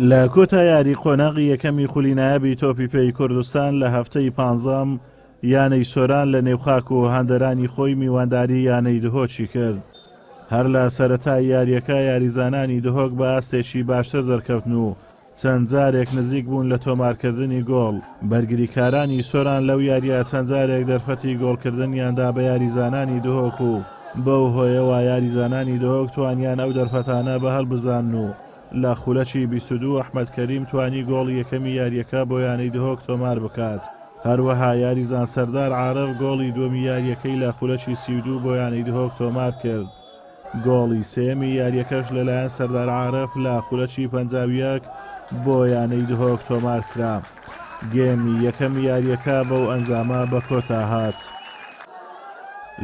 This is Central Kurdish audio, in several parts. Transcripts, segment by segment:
لە کۆتا یاری قۆناغی یەکەمی خولی نایابی تۆپی پێی کوردستان لە هەفتەی پانزەم یانەی سۆران لە نێوخاک و هاندەرانی خۆی میوانداری یانەی دهۆکی کرد. هەر لە سەرەتای یارییەکە یاریزانانی دهۆک بە ئاستێکی باشتر دەرکەوتن و چەند جارێک نزیک بوون لە تۆمارکردنی گۆڵ، بەرگریکارانی سۆران لەو یارییە چەند جارێک دەرفەتی گۆڵکردنیان دا بە یاریزانانی دهۆک و بەو هۆیەوە یاریزانانی دهۆک توانیان ئەو دەرفەتانە بە هەل بزانن و لە خولەکی 22 ئەحمەد کەریم توانی گۆڵی یەکەمی یارییەکە بۆ یانەی دهۆک تۆمار بکات، هەروەها یاریزان سەردار عارف گۆڵی دووەمی یارییەکەی لە خولەکی 32 بۆ یانەی دهۆک تۆمار کرد. گۆڵی سێیەمی یارییەکەش لەلایەن سەردار عارف لە خولەکی 51 بۆ یانەی دهۆک تۆمارکرا. گێمی یەکەمی یارییەکە بەو ئەنجامە بە کۆتا هات.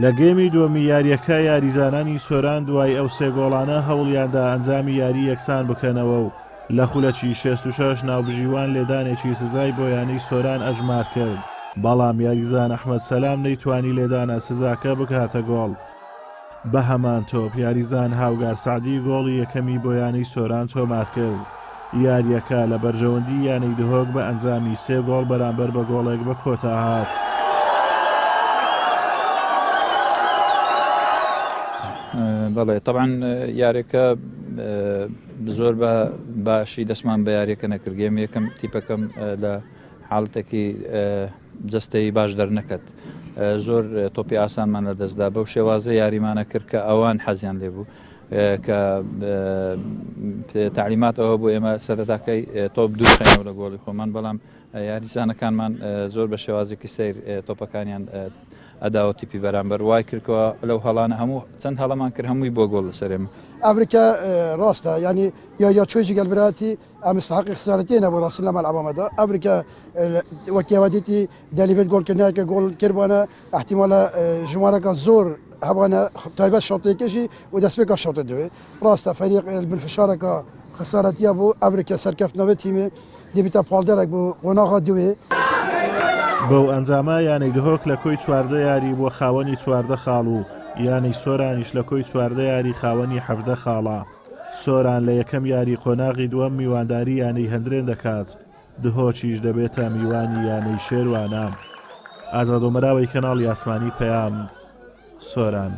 لە گێمی دووەمی یارییەکە یاریزانانی سۆران دوای ئەو سێ گۆڵانە هەوڵیاندا ئەنجامی یاری یەکسان بکەنەوە و لە خولەکی 66 ناوبژیوان لێدانێکی سزای بۆ یانەی سۆران ئەژمار کرد، بەڵام یاریزان ئەحمەد سەلام نەیتوانی لێدانە سزاکە بکاتە گۆڵ. بەهەمان تۆپ یاریزان هاوگار سەعدی گۆڵی یەکەمی بۆ یانەی سۆران تۆمارکرد، یارییەکە لە بەرژەوەندی یانەی دهۆک بە ئەنجامی سێ گۆڵ بەرامبەر بە گۆڵێک بە کۆتا هات. بەڵێ تەبعەن یاریەکە زۆر بە باشی دەستمان بە یاریەکە نەکرد گێم یەکەم تیپەکەم لە حاڵەتێکی جەستەیی باش دەرنەکەت زۆر تۆپی ئاسانمان لە دەستدا بەو شێوازە یاریمانە کرد کە ئەوان حەزیان لێ بوو کە تعلیمات ئەوە بۆ ئێمە سەرەتاکەی تۆپ دوورخەینەوە لە گۆڵی خۆمان بەڵام یاریزانەکانمان زۆر بە شێوازێکی سیر تۆپەکانیان ئەداوە تیپی بەرامبەر وای کردکەوە لەو هەڵانە هەموو چەند هەڵەمان کرد هەمووی بۆ گۆڵ لەسەرێمە. ئەفریکا ڕاستە یانی یا چۆی جگەل براتی ئەم مستحقی خسارەتێ نەبوو ڕاستی لە مەلعەبامەدا ئەفریکا وەک ئێوە دیتی دەلیڤێت گۆڵ کردنایە کە گۆڵ کردبوانە احتیمالە ژمارەکە زۆر هەبوانە تایبەت شەوتێکەشی و دەستپێکا شەوتە دوێ ڕاستە فەریق بن فشارەکە خسارەتیا بوو ئەفریکا سەرکەفتنەوەی تیمێ دەبیتە پاڵدەرێک بۆ قۆناغا دوێ. بەو ئەنجامە یانەی دهۆک لە کۆی 14 یاری بووە خاوەنی 14 خاڵ و یانەی سۆرانیش لە کۆی 14 یاری خاوەنی 17 خاڵە. سۆران لە یەکەم یاری قۆناغی دووەم میوانداری یانەی هەندرێن دەکات، دهۆکیش دەبێتە میوانی یانەی شێروانە. ئازاد ئۆمەراوەی کەناڵی ئاسمانی پەیام، سۆران.